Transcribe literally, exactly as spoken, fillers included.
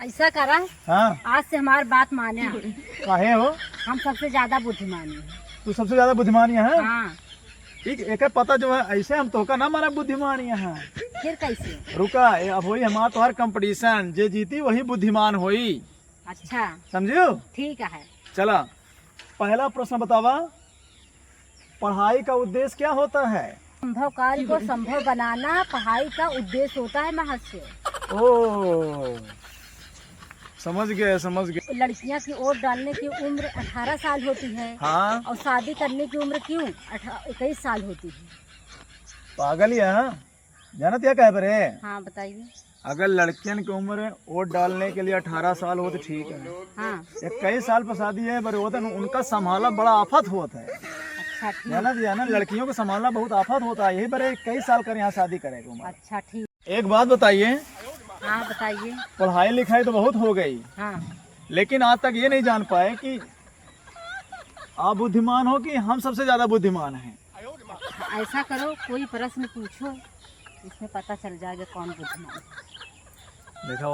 ऐसा करा, हाँ। आज से हमार बात माने। काहे हो? हम सबसे ज्यादा बुद्धिमान हैं। तू सबसे ज्यादा बुद्धिमान है? हाँ। ठीक, एकर पता जो है, ऐसे हम तोहका ना माना बुद्धिमान यहाँ। फिर कैसे? रुका, ए, अब होई हमार तोहार competition, जे जीती वही बुद्धिमान होई। अच्छा। समझियो? ठीक है। चला, पहला प्रश्न बतावा, पढ़ाई का उद्देश्य क्या होता है? संभव कार्य को संभव बनाना पढ़ाई का उद्देश्य होता है, महर्षि। ओ, समझ गए, समझ गए। लड़कियां की वोट डालने की उम्र अठारह साल होती है। हाँ। और शादी करने की उम्र क्यों अठा-, इक्कीस साल होती है? पागल है, हाँ? जानत या काहे बरे? हाँ, बताइए। अगर लड़कियन की उम्र वोट डालने के लिए अठारह साल हो तो ठीक है। हाँ। इक्कीस साल पर शादी है बरे, होता न, उनका संभाला बड़ा आफत होता है। अच्छा, ठीक। जानत या ना, लड़कियों को संभालना बहुत आफत होता है, यही बरे इक्कीस साल कर यहाँ शादी करे के उम्र। अच्छा, ठीक। एक बात बताइए। हाँ, बताइए। पढ़ाई लिखाई तो बहुत हो गई, हाँ। लेकिन आज तक ये नहीं जान पाए कि आप बुद्धिमान हो कि हम सबसे ज्यादा बुद्धिमान हैं। ऐसा करो, कोई प्रश्न पूछो, इसमें पता चल जाएगा कौन बुद्धिमान है। देखा,